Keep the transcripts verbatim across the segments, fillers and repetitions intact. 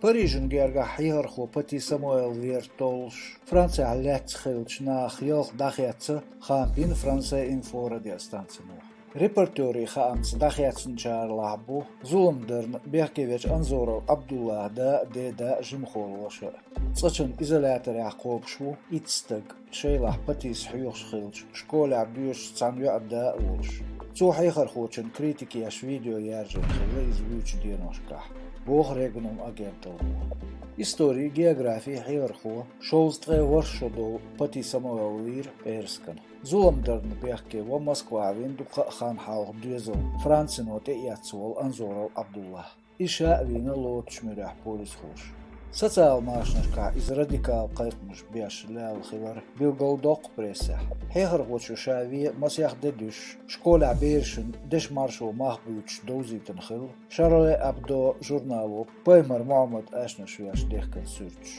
Парижан гергахь хьехархо Пати Самуэл вер толлуш, Францехь лаьцна хиллачу нахах ялх дӀахецна, хаам бина Франсе Инфо радиостанцино. Репортерийн хаамца, дӀахецначарах бу зулам дарна бехке вечу Анзоров Ӏабдуллахьан да а, деда а, жимахволу ваша а. Цкъачунна изоляторехь кхобуш ву итт стаг, шайлахь Патис хьоьхуш хиллачу школехь боьршачу цхьана йоӀан да а волуш. Цо хьехархочунна критика еш видео яржийна хилла иза вуьйчу деношкахь, боху Регнум агенталло. Истори, географи хьехархо шовзткъе ворхӀ шо долу Пати Самуэл вийра пӀераскана. Зулам дарна бехке ван Москвахь вина дукха а хан хьалха доьзал Францино тӀеэцна волу Анзоров Ӏабдуллахь. И ша а вийна лоцучу муьрехь полисхоша. Социал машанашкахь иза радикал кхайкхамаш беш лелла хилар билгалдоккху прессехь. Хьехархочо ша вен масех де дуьсуш, школехь берашна дешан маршо мах буьйцуш довзийтина хилла Шарле Абдо журнало Паймар Мухьаммад ашнаш веш дехкина суьрташ.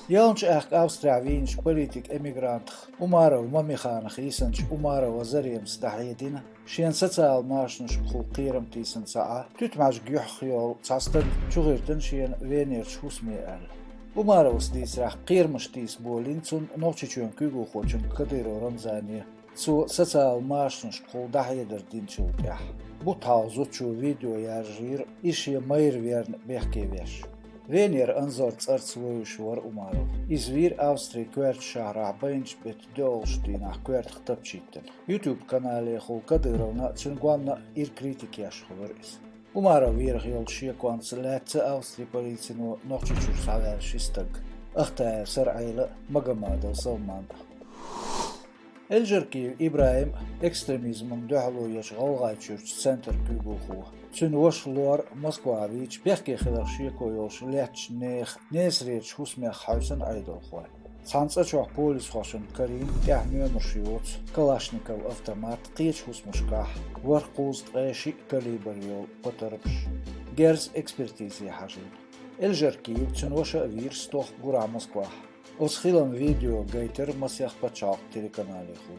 Ялханчу аьхка Австрехь вийначу политик-эмигрантах Умаров Мамиханах йисинчу Умарова Заремас дӀахьедина, шена социал машанашкахула кхерам тийсина ца Ӏа, туьтмӀаьжга юьхьах йолу цхьа стаг чугӀиртина шена Венерчу хӀусаме аьлла. Умаровс дийцарехь, кхерамаш тийса болийна цунна Нохчийчоьнан куьйгалхочунна Кадыров Рамзане, цо социал машанашкахула дӀахьедар динчул тӀаьхьа. Бутт хьалха зудчо видео яржийра, иза шен майра верна бехке веш. Венера Анзор цӀарца вевзаш вара Умаров. Иза вийра Австрин коьртачу шахьарахь байначу беттан доьалгӀачу дийнахь коьртах тапча хӀиттина. YouTube-каналехула Кадыровна а, цуьнан гонна а ирс критика еш хилира иза. Умаров верах йолчу шеконца лаьцна Австрин полицино Нохчийчуьра схьаваьлла ши стаг: Ахтаев Саръела а, Магомадов Салман а. Эльжаркиев ИбрахӀим а, экстремизмана дуьхьало ечу ГӀалгӀайчуьрчу центран куьйгалхо. Цуьнан ваша Лор а Москвахь вийча, бехке хиларх шеко йолуш лаьттачу нехан Несарерчу хӀусамех хьаьвсина Ӏедалхой. Цхьана цӀа чохь полисхошна карийна, тӀехь номерш йоцу, калашников автомат, кхечу хӀусамашкахь ворхӀ кхузткъе шиъ калибр йолу патармаш. Герз экспертизе хьажийна. Эльжаркиев а, цуьнан ваша а вийра стохка гурахь Москвахь. Оцу хиламан видео гайтира масех пачхьалкхан телеканалехула.